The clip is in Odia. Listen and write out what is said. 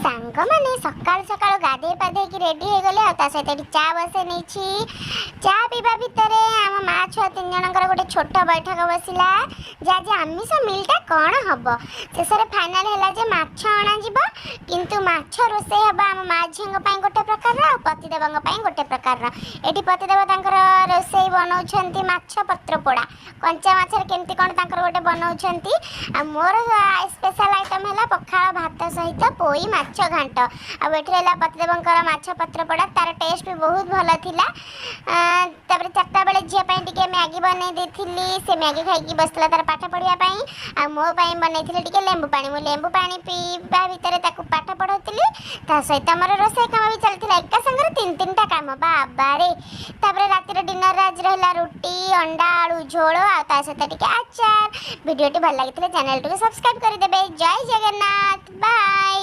ସାଙ୍ଗମାନେ, ସକାଳୁ ସକାଳୁ ଗାଧେଇ ପାଧେଇକି ରେଡ଼ି ହେଇଗଲେ ଆଉ ତା ସହିତ ଏଠି ଚା ବସେଇ ନେଇଛି। ଚା ପିଇବା ଭିତରେ ଆମ ମା ଛୁଆ ତିନି ଜଣଙ୍କର ଗୋଟେ ଛୋଟ ବୈଠକ ବସିଲା ଯେ ଆଜି ଆମିଷ ମିଲ୍ଟା କ'ଣ ହବ। ଶେଷରେ ଫାଇନାଲ ହେଲା ଯେ ମାଛ ଅଣାଯିବ, କିନ୍ତୁ ମାଛ ରୋଷେଇ ହେବ ଆମ ମା ଝିଅଙ୍କ ପାଇଁ ଗୋଟେ ପ୍ରକାରର ଆଉ ପତିଦେବଙ୍କ ପାଇଁ ଗୋଟେ ପ୍ରକାରର। ଏଠି ପତିଦେବ ତାଙ୍କର ରୋଷେଇ ବନଉଛନ୍ତି ମାଛ ପତ୍ର ପୋଡ଼ା, କଞ୍ଚା ମାଛରେ କେମିତି କ'ଣ ତାଙ୍କର ଗୋଟେ ବନଉଛନ୍ତି। ଆଉ ମୋର ସ୍ପେଶାଲ ଆଇଟମ୍ ହେଲା ପଖାଳ ଭାତ ସହିତ ପୋଇ ମାଛ ଘାଣ୍ଟ। ଆଉ ଏଠି ରହିଲା ପତିଦେବଙ୍କର ମାଛ ପତ୍ର ପୋଡ଼ା, ତାର ଟେଷ୍ଟ ବି ବହୁତ ଭଲ ଥିଲା। ତାପରେ 4ଟା ବେଳେ ଝିଅ ପାଇଁ ଟିକେ ମ୍ୟାଗି ବନେଇ ଦେଇଥିଲି। ସେ ମ୍ୟାଗି ଖାଇକି ବସିଥିଲା ତାର ପାଠ ପଢ଼ିବା ପାଇଁ। ଆଉ ମୋ ପାଇଁ ବନେଇଥିଲି ଟିକେ ଲେମ୍ବୁ ପାଣି। ମୁଁ ଲେମ୍ବୁ ପାଣି ପିଇବା ଭିତରେ ତାକୁ ପାଠ ପଢ଼ଉଥିଲି, ତା ସହିତ ଆମର ରୋଷେଇ କାମ ବି ଚାଲିଥିଲା। ଏକା ସାଙ୍ଗରେ ତିନି ତିନିଟା କାମ, ବାବାରେ! ତାପରେ ରାତିର ଡିନରରେ ଆଜି ରହିଲା ରୁଟି, ଅଣ୍ଡା ଆଳୁ ଝୋଳ ଆଉ ତା ସହିତ ଟିକେ ଆଚାର। ଭିଡ଼ିଓଟି ଭଲ ଲାଗିଥିଲେ ଚ୍ୟାନେଲଟିକୁ ସବସ୍କ୍ରାଇବ୍ କରିଦେବେ। ଜୟ ଜଗନ୍ନାଥ, ବାଏ।